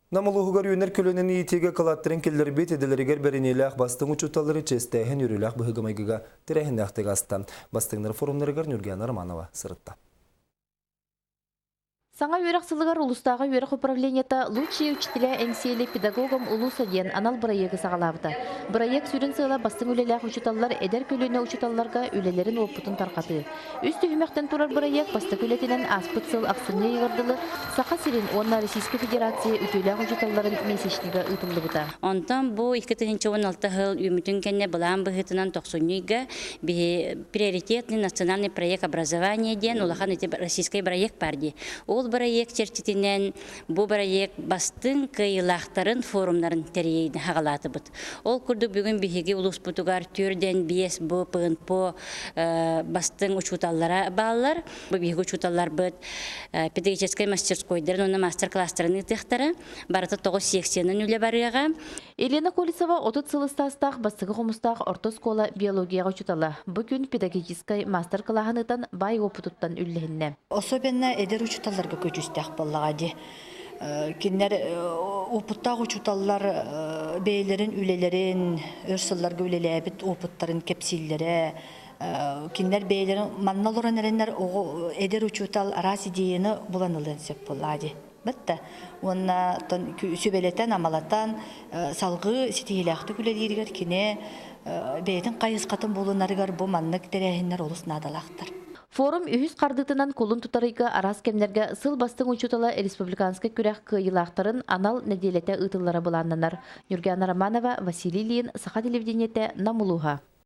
Нам улууһугар үүнэр көлүөнэни иитиигэ кылааттарын киллэрбит идэлэригэр бэриниилээх бастыҥ учууталлары чиэстээһин үөрүүлээх быһыыга-майгыга тэрээһиннээхтик ааста. Бастыҥнар форумнарыгар Нюргиана Романова сырытта. Саҥа үөрэх сылыгар улуустааҕы үөрэх управлениета «Лучшие учителя Эҥсиэли педагогам улуса» диэн анал бырайыагы саҕалаабыта. Бырайыак сүрүн сыала бастыҥ үлэлээх учууталлар эдэр көлүөнэ учууталларга үлэлэрин уопутун тарҕатыы. Үс түһүмэхтэн турар бырайыак бастакы үлэтинэн ааспыт сыл ахсынньы ыйыгар дылы Саха сирин уонна Российскай Федерация үтүөлээх учууталларын месячнига ыытыллыбыта. Онтон бу 2016 сыл үүммүтүн кэннэ былаан быһыытынан тохсунньу ыйга биһи приоритетный национальный проект образования диэн улахан ити российский проект бар дии. Ол проект чэрчитинэн бу проект бастыҥ кыайыылаахтарын форумнарын тэрийиини хаҕалаатыбыт. Ол курдук бүгүн биһиги улууспутугар түрдэн биэс бу ПНПО бастыҥ учууталлара бааллар. Бу биһиги учууталларбыт педагогическай мастерскойдарын уонна мастер-класстарын ыытыахтара. Барыта тоҕус секциянан үлэ барыаҕа. Елена Колесова 30 сыл ыстаастаах бастакы хомустаах орто оскуола биологияҕа учуутала. Бу күн педагогическай мастер-кылааһын ыытан баай уопутуттан үллэһиннэ. Особенно эдэр учууталларга көдьүүстээх буоллаҕа дии. Кинилэр опыттаах учууталлар бэйэлэрин үлэлэрин, өр сылларга үлэлээбит опыттарын кэпсииллэрэ, кинилэр бэйэлэрин манна олорон эрэннэр оҕо эдэр учуутал араас идеяны булан ылыан сөп буоллаҕа дии. Бытта. Уонна сүбэлэтэн, амалатан, салгыы ситиһиилээхтик үлэлииригэр кини бэйэтин хайысхатын булунарыгар бу маннык тэрээһиннэр олус наадалаахтар. Форум үһүс хардыытынан кулун тутар ыйга араас кэмнэргэ сыл бастыҥ учуутала республиканскай күрэх кыайыылаахтарын анал нэдиэлэтэ ыытыллара былааннанар. Нюргиана Романова, Василий Ильин, Саха телевидениетэ, Нам улууһа.